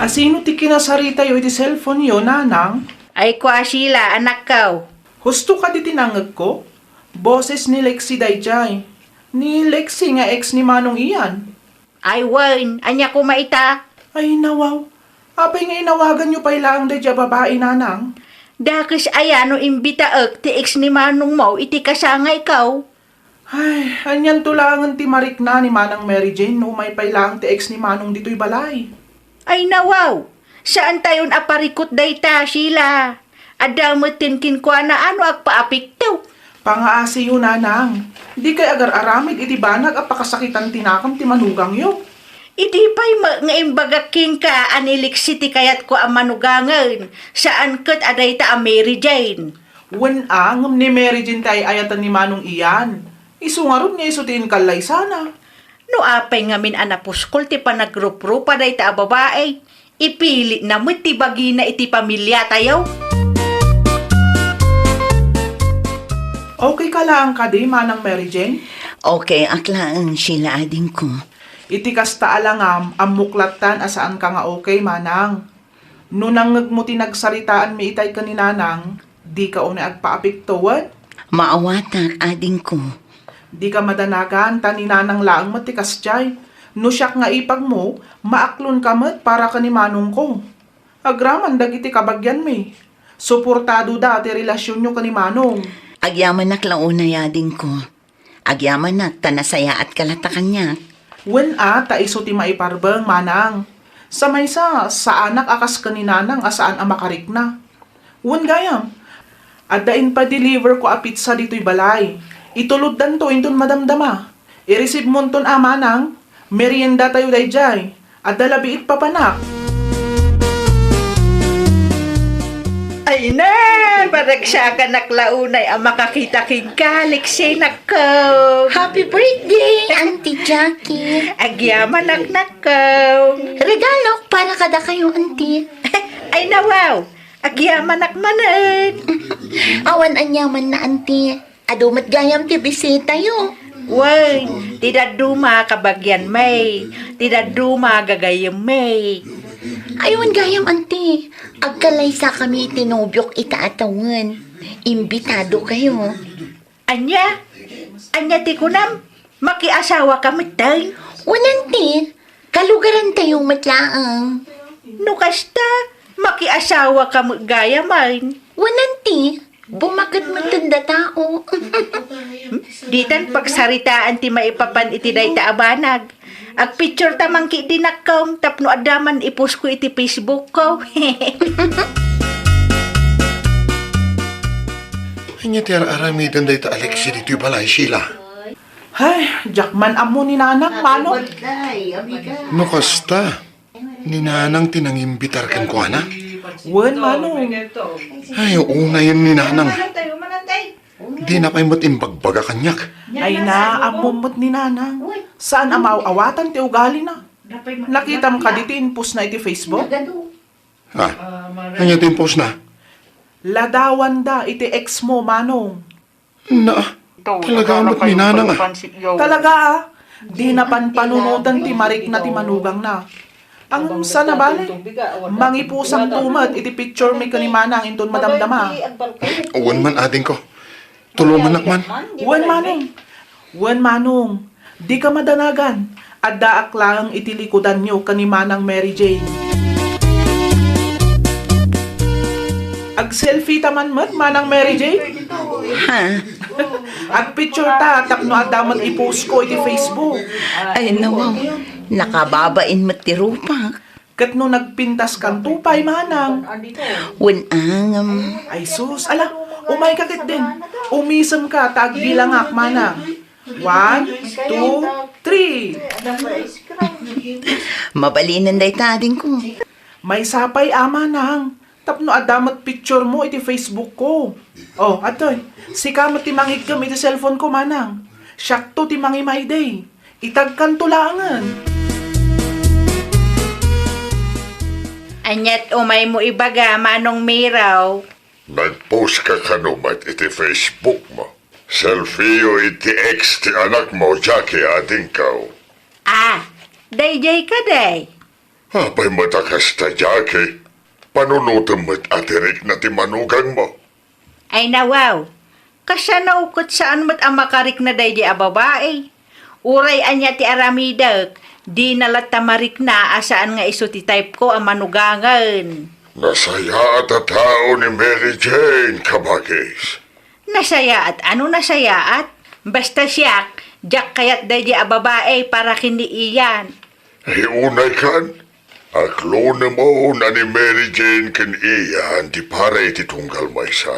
Asino ti kinasaritayo iti cellphone-yo, nanang? Ay, kua, Sheila, anakko. Husto kadi ti nangngegko? Boses ni Lexi daydiay. Ni Lexi nga ex ni Manong Ian. Ay, wen, ania koma ita? Ay, nawaw. Apay nga inawaganyo pay laeng daydiay a babai, nanang? Dakes aya no imbitaek ti ex ni manongmo iti kasangayko? Ay, anianto laengen ti marikna ni Manang Mary Jane no umay pay laeng ti ex ni Manong ditoy balay? Ay, nawaw! Saantayon a parikut dayta, Sheila. Adda metten kenkuana a no agpaapekto. Pangaasiyo, nanang. Dikay agar-aramid iti banag a pakasakitan ti nakam ti manugangyo. Idi pay met nga imbagak kenka a ni Lexi ti kayatko a manugangen, saan ket a dayta a Mary Jane. Wen a, ngem ni Mary Jane ti ay-ayaten ni Manong Ian. Isu ngarud nga isu ti inkallaysana. No apay ngamin a napuskol ti panagruprupa dayta a babai, ipilitna met ti bagina iti pamiliatayo. Okay ka laeng kadi, Manang Mary Jane? Okay ak laeng, Sheila, adingko. Iti kasta a langam, ammok lattan a saanka nga okay, Manang. No nangngegmo ti nagsaritaanmi itay ken ni Nanang, dika unay agpaapekto, wen? Maawatak, adingko. Dika madanagan, ta ni Nanang laeng met ti kasdiay. No siak nga ipagmo, maaklonka met para ken ni Manongko. Agraman dagiti kabagianmi. Suportadoda ti relasionyo ken ni Manong. Agyamanak la unay, adingko. Agyamanak ta nasayaatka latta kaniak. Wen a, ta isu ti maiparbeng, Manang. Sa maysa, saanak a kas ken ni Nanang a saan a makarikna. Wen gayam, adda impa-deliverko a pizza ditoy balay. Ituloddanto inton madamdama. Ireceivemonton a, Manang. Meriendatayo daydiay. Adda labiit papanak. Ay na, paragsakanak la unay a makakita kenka, Lexi, nakko. Happy birthday, Auntie Jackie. Agyamanak, nakko. Regalok para kadakayo, Auntie. Ay, nawaw. Agyamanak manen. Awan aniamanna, Auntie. Adu met gayam ti bisitayo. Wen, ti dadduma kabagianmi, ti dadduma gagayyemmi. Ay, wen gayam, Auntie. Agkallaysakami iti nobiok ita a tawen. Imbitadokayo. Ania? Ania ti kunam? Makiasawaka metten? Wen, Auntie. Kalugarantayo met laeng. No kasta, makiasawaka met gayamen. Wen, Auntie. Bumaket metten datao. Ditan pagsaritaan ti maipapan iti dayta a banag. Agpictureta man ketdi, nakko, tapno adda man ipost ko iti Facebook ko. Ania ti ar-aramiden dayta a Lexi ditoy balay, Sheila? Ay, diak man ammo ni Nanang, Manong. No kasta, ni Nanang ti nangimbitar kenkuana? Wen, Manong. Ay, unayen ni Nanang. Dina pay met imbagbaga kaniak. Ay na, ammom met ni Nanang. Saan a maaw-awatan ti ugalina. Nakitam kadi ti impostna iti Facebook? Ha? Ania ti impostna? Ladawanda iti ex mo, Manong. Na, talaga met ni Nanang a. Talaga a, dina panpanunoten ti marikna ti manugangna. Ngem saan a bale, mangipusakto met iti picture mi ken ni Manang inton madamdama. Wen man, adingko. Tulongannak man. Wen, Manong. Wen, Manong. Dika madanagan. Addaak laeng iti likudanyo ken ni Manang Mary Jane. Agselfie ta man met, Manang Mary Jane. Ha? Agpicture ta tapno adda met ipost ko iti Facebook. Ay, nawaw. Nakababain met ti rupak. Ket no nagpintaskanto pay, Manang. Wen a ngem. Ay sus, ala, umayka ketdin. Umisemka ta agbilangak, Manang. One, two, three. Mabalinen dayta, adingko. Maysa pay a, manang, tapno adda met picture mo iti Facebook ko. Oh, atoy, sika met ti mangigkem iti cellphone ko, manang. Siakto ti mangimay idi. Itagkanto laengen. Aniat umaymo ibaga, Manong Miraw? Nagpost ka kano met iti Facebook mo? Selfie-yo iti ex ti anak mo, Jackie, adingko. Ah, daydiay kadi? Apay met a kasta, Jackie? Panunotem met a ti rikna ti manugang mo. Ay nawaw, kasano ket saan met a makarikna daydiay a babai? Uray ania ti aramidek, dina latta marikna a saan nga isu ti type ko a manugangen. Nasayaat a tao ni Mary Jane, kabagis. Nasayaat? Ano nasayaat? Basta siak, diak kayat daydiay a babai para ken ni Ian. Ay, unay kan, aklonem a ni Mary Jane ken Ian ti para iti tunggal maysa.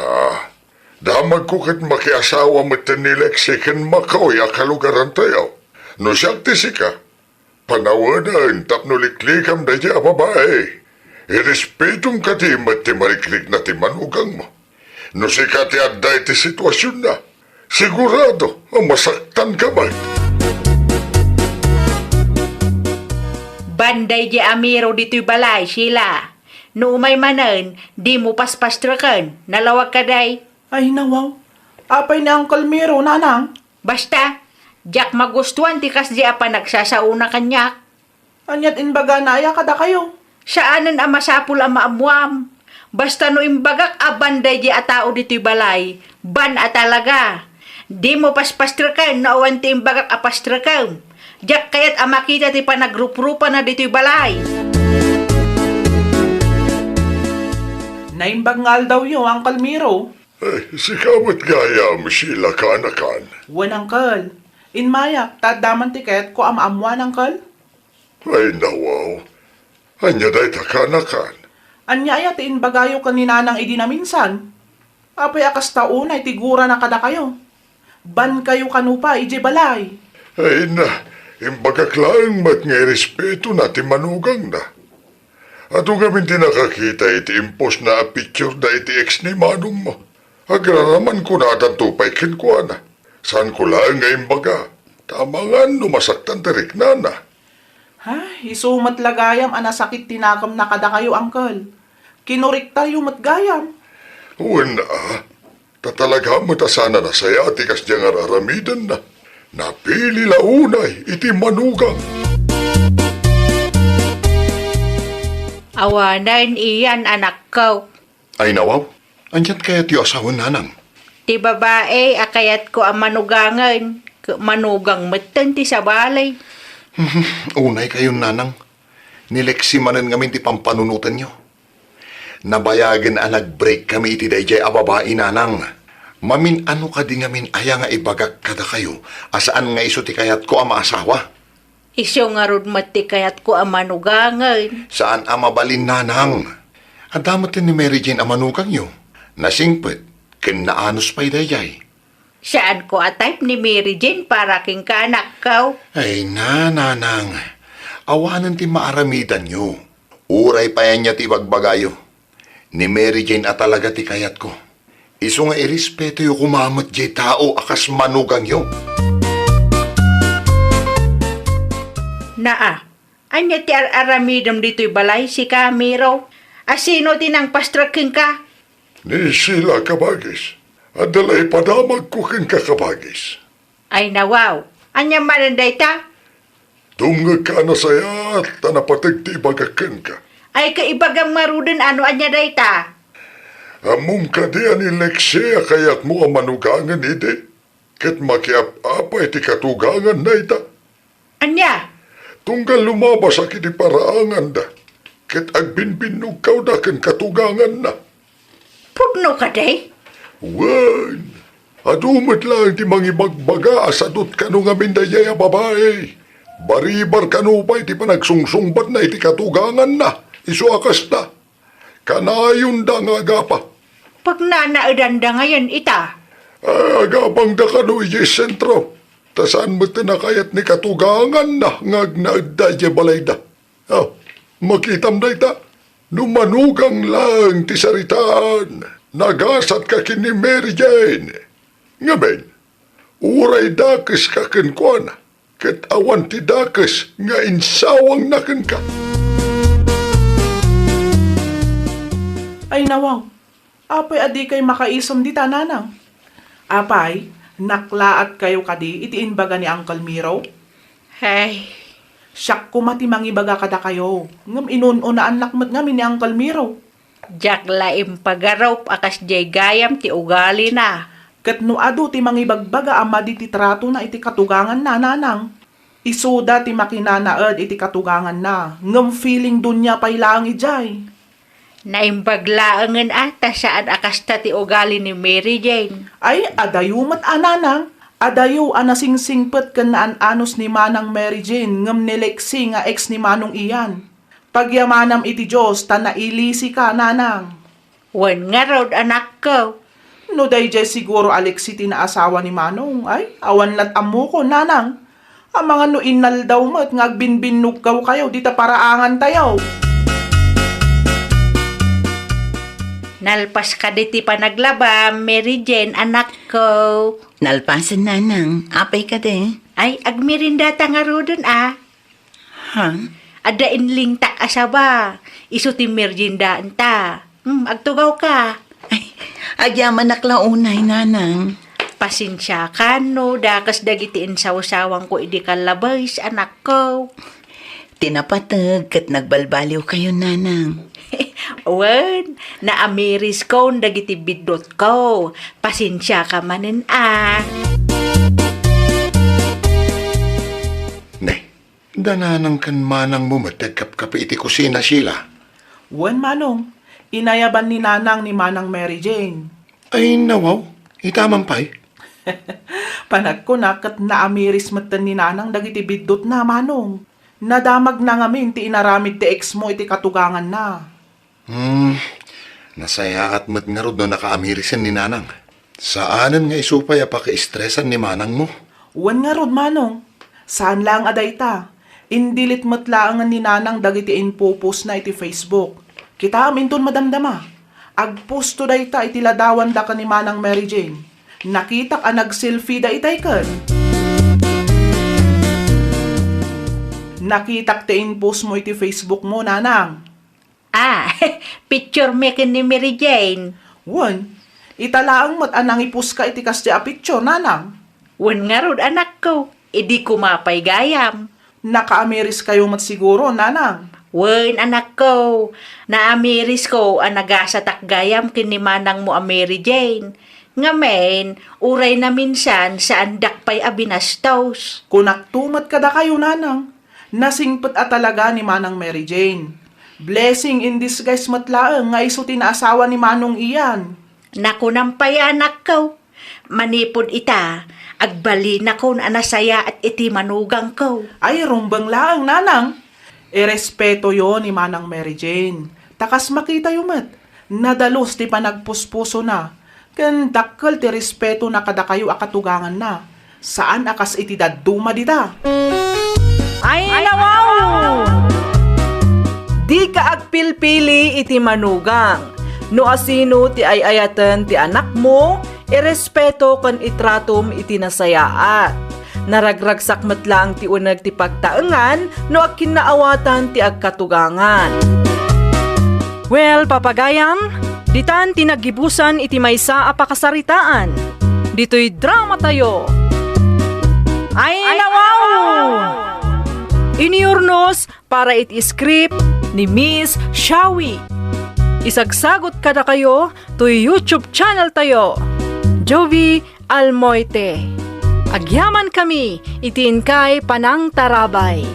Damagko ket makiasawa metten ni Lexi ken Makoy a kalugarantayo. No siak ti sika, panawenen tapno liklikam daydiay a babai. Irespetom kadi met ti marikrikna ti manugangmo. No sika ti adda iti situasionna, sigurado a masaktanka met. Ban daydiay a Miro ditoy balay, Sheila. No umay manen, dimo paspastreken. Nalawag kadi? Ay, nawaw. Apay ni Uncle Miro, nanang? Basta, diak magustuan ti kasdi a panagsasaona kaniak. Aniat imbagana aya kadakayo? Saanen a masapul a maammuam. Basta no imbagak a ban daydiay a tao ditoy balay, ban a talaga. Dimo paspastreken no awan ti imbagak a pastreken. Diak kayat a makita ti panagruprupana ditoy balay. Naimbag nga aldawyo, Uncle Miro. Ay, sika met gayam, Sheila, kaanakan. Wen, Uncle. Immayak, ta adda man ti kayatko a maammuan, Uncle. Ay, nawaw. Ania dayta, kaanakan? Ania aya ti imbagayo ken ni Nanang idi naminsan? Apay a kasta unay ti gurana kadakayo? Bankayo kano pay idiay balay? Ay na, imbagak laeng met nga irespetona ti manugangna. Adu ngamin ti nakakita iti impostna a picture da iti ex ni manongmo. Agraraman ko a addanto pay kenkuana. Saanko laeng nga imbaga, ta amangan no masaktan ti riknana. Ay, isu met la gayam a nasakit ti nakemna kadakayo, Uncle. Kinurektayo met gayam. Wen a, ta talaga met a saan a nasayaat ti kasdiay nga ar-aramidenna. Napili la unay iti manugang. Awanen, Ian, anakko. Ay, nawaw, aniat kayatyo a sawen, nanang? Ti babai a kayatko a manugangen, ket manugang metten ti sabali. Unay kayon, nanang. Ni Lexi manen ngamin ti pampanunotenyo. Nabayagen a nag-break kami iti daydiay a babai, nanang. Mamin-ano kadi ngamin aya nga ibagak kadakayo a saan nga isu ti kayatko a maasawa? Isu ngarud met ti kayatko a manugangen. Saan a mabalin, nanang. Adda met ni Mary Jane a manugangyo. Nasingpet, ken naanus pay daydiay. Saanko a type ni Mary Jane para kenka, anakko. Ay na, nanang. Awanen ti maaramidanyo. Uray pay ania ti ibagbagayo. Ni Mary Jane a talaga ti kayatko. Isu nga irespetoyo koma met diay tao a kas manugangyo. Naa, ania ti ar-aramidem ditoy balay, sika, Miro? A sino ti nangpastrek kenka? Ni Sheila, kabagis. Adda la ipadamagko kenka, kabagis. Ay, nawaw. Ania manen dayta? Dumngegka a nasayaat ta napateg ti ibagak kenka. Ay, kaibagam ngaruden a no ania dayta? Ammom kadi a ni Lexi a kayatmo a manugangen idi? Ket makiap-apay ti katuganganna ita. Ania? Tunggal lumabasak iti paraanganda, ket agbinbinnogkawda ken katuganganna. Pudno kadi? Wen, adu met laeng ti mangibagbaga a sadot kano ngamin daydiay a babai. Baribar kano pay ti panagsungsungbatna iti katuganganna. Isu a kasta, kanayonda nga agapa. Pagnanaedanda ngayen ita. Ay, agapangda kano idiay sentro. Ta saan met ti nakayat ni katuganganna nga agnaedda idiay balayda. Ah, makitam dayta? No manugang laeng ti saritaan, nagasatka ken ni Mary Jane. Ngamin, uray dakeska kenkuana, ket awan ti dakes nga insawangna kenka. Ay, nawaw. Apay a dikay makaisem dita, nanang? Apay, naklaatkayo kadi iti imbaga ni Uncle Miro? Ay. Siak koma ti mangibaga kadakayo, ngem inun-unaannak met ngamin ni Uncle Miro. Diak la impagarup a kasdiay gayam ti ugalina. Ket no adu ti mangibagbaga a madi ti tratona iti katuganganna, nanang, isuda ti makinanaed iti katuganganna, ngem feeling donia pay laeng idiay. Naimbag laengen a ta saan a kasta ti ugali ni Mary Jane. Ay, adayo met a, nanang. Adayo a nasingsingpet ken naan-anus ni Manang Mary Jane ngem ni Lexi nga ex ni Manong Ian. Pagyamanam iti Dios ta nailisika, nanang. Wen ngarud, anakko. No daydiay siguro a Lexi ti naasawa ni Manong, ay, awan lat ammokon, nanang. Amangan no inaldaw met nga agbinbinnogkawkayo dita paraangantayo. Nalpas kadi ti panaglabam, Mary Jane, anakko. Nalpasen, nanang. Apay kadi? Ay, agmerendata ngaruden a. Ha? Adda inlingtak a saba. Isu ti meriendaanta. Hmm, agtugawka. Ay, agyamanak la unay, nanang. Pasensiakan no dakes dagiti insawsawangko idi kallabes, anakko. Ti napateg ket nagbalbaliwkayo, nanang. Wen, naamiriskon dagiti biddutko. Pasensiaka manen a. Ne, da nanang ken manangmo met ti agkapkapi iti kusina, Sheila. Wen, manong, inayaban ni nanang ni Manang Mary Jane. Ay, nawaw, ita man pay. Panagkuna ket naamiris metten ni nanang dagiti biddutna, manong. Nadamagna ngamin ti inaramid ti ex mo iti katuganganna. Hmm, nasayaat met ngarud no nakaamirisen ni nanang. Saanen nga isu pay a pakiistresan ni manangmo. Wen ngarud, manong. Saan laeng a dayta. Indilit met laengen ni nanang dagiti impopostna iti Facebook. Kitaem inton madamdama. Agposto dayta iti ladawanda ken ni Manang Mary Jane. Nakitak a nagselfie da itay ken. Nakitak ti impostmo iti Facebook mo, nanang. Ah, picture mi ken ni Mary Jane. Wen, ita laeng met a nangiposka iti kasdi a picture, nanang. Wen ngarud, anakko, idi koma pay gayam. Nakaamiriskayo met siguro, nanang. Wen, anakko, naamirisko a nagasatak gayam ken ni manangmo a Mary Jane. Ngamin, uray naminsan, saandak pay a binastos. Kunakto met kadakayo, nanang. Nasingpet a talaga ni Manang Mary Jane. Blessing in disguise met laeng nga isu ti naasawa ni Manong Ian. Nakunam pay, anakko. Manipud ita, agbalinakon a nasayaat iti manugangko. Ay, rumbeng laeng, nanang. Irespetoyo ni Manang Mary Jane. Ta kas makitayo met, nadalus ti panagpuspusona, ken dakkel ti respetona kadakayo a katuganganna. Saan a kas iti dadduma dita. Ay, nawaw! Dika agpilpili iti manugang. No asino ti ay-ayaten ti anakmo, irespeto ken itratom iti nasayaat. Naragragsak met laeng ti uneg ti pagtaengan no agkinnaawatan ti agkatugangan. Well, papagayam, ditan ti naggibusan iti maysa a pakasaritaan. Ditoy dramatayo. Ay, nawaw! Inurnos para iti script ni Miss Shawi. Isagsagot kadakayo toy YouTube channel tayo, Jovi Almoite. Agyamankami iti inkay panangtarabay.